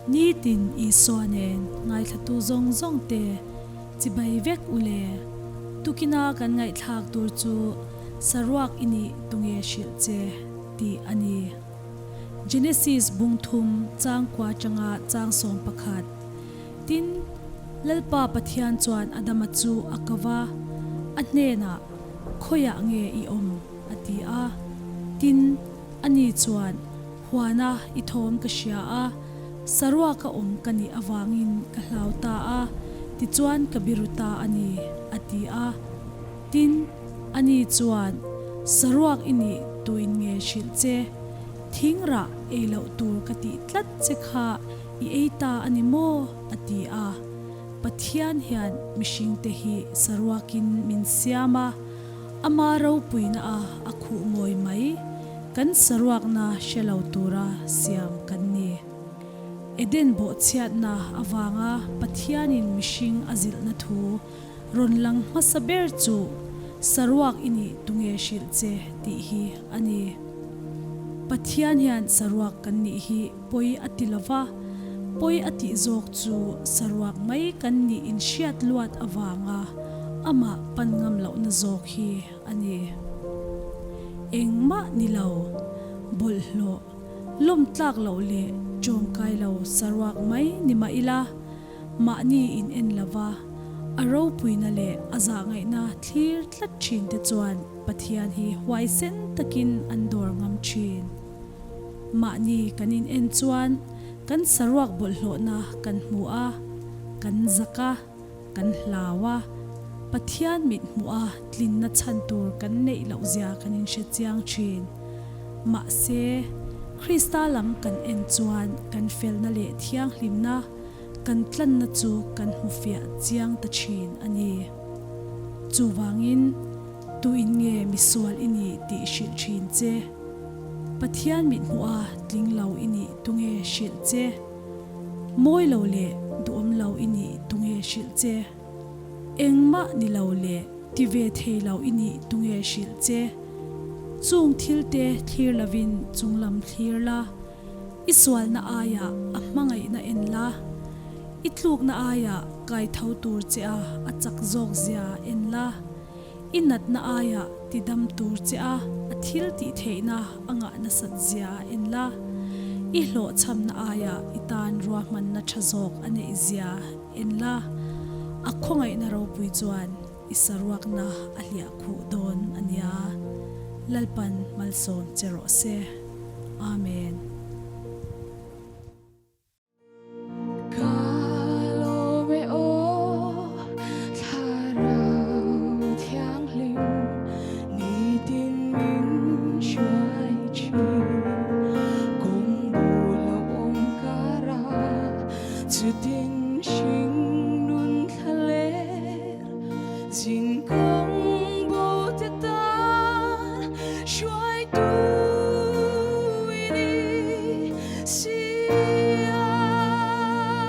Nitin Isua nen ngaithlatu zawng zawng te chibai vek u le. Tukina kan ngaihthlak tur chu saruak i nih tunge hrilh che tih a ni. Genesis bung thum chang kua atanga chang 11. Tin, Lalpa Pathian chuan Adama chu a ko va, a hnenah, Khawiah nge i awm? a ti a. Tin, ani chuan, Huana i thawm ka hria a, saruaka awm ka nih avangin ka hlau ta a, tichuan ka biru ta a ni, a ti a. Tin, ani chuan, Saruak i nih tuin nge hrilh che? Thing rah ei loh tur ka tih tlat che kha i ei ta a ni maw? a ti a. Pathian hian mihringte hi saruakin min siam a, ama ropuina a a khuh ngawi mai, kan saruakna hre lo tura siam kan ni. Eden bawhchhiatna avanga Pathianin mihring a zilhna thu rawn lang hmasa ber chu saruak i nih tunge hrilh che tih hi a ni. Pathian hian saruak kan nih hi pawi a ti lo va, pawi a tih zawk chu saruak mai kan nih inhriat luat avanga amah pan ngam lohna zawk hi a ni. Engmah ni lo, bawlhhlawh, lawm tlak loh leh tawngkai lo saruak mai ni mah ila, Mahni in en lova, a ropuina leh a zahngaihna thlir tlat thin te chuan Pathian hi huaisen takin an dawr ngam thin. Mahni kan in en chuan kan saruak bawlhhlawhna kan hmu a, kan zak a, kan hlau a, Pathian mit hmuh a tlinna chhan tur kan neih loh zia kan in hre chiang thin. Mahse, Krista lam kan en chuan kan felna leh thianghlimna, Kan tlanna chu kan hmu fiah chiang ta thin a ni. Chuvangin, tuin nge misual i nih tih hrilh thin che? Pathian mithmuha tling lo i nih tunge hrilh che? Mawi lo leh duhawm lo i nih tunge hrilh che? Engmah ni lo leh ti ve thei lo i nih tunge hrilh che? Chung thilte thlir lovin chunglam thlir la. I sualna aiah a hmangaihna en la, i tlukna aiah kai tho tur che a a chak zawk zia en la, i natna aiah ti dam tur che a a thil tih theihna a ngah nasat zia en la, i hlawhchhamna aiah i tan ruahmanna tha zawk a neih zia en la, a khawngaihna ropui chuan i saruakna a hliah khuh dawn a nia. Lalpan malsawm che rawh se. Amen. Ka lawm e aw, Thlarau Thianghlim, nitin min hruai thin. Kawng bul a awm kar a, chutin.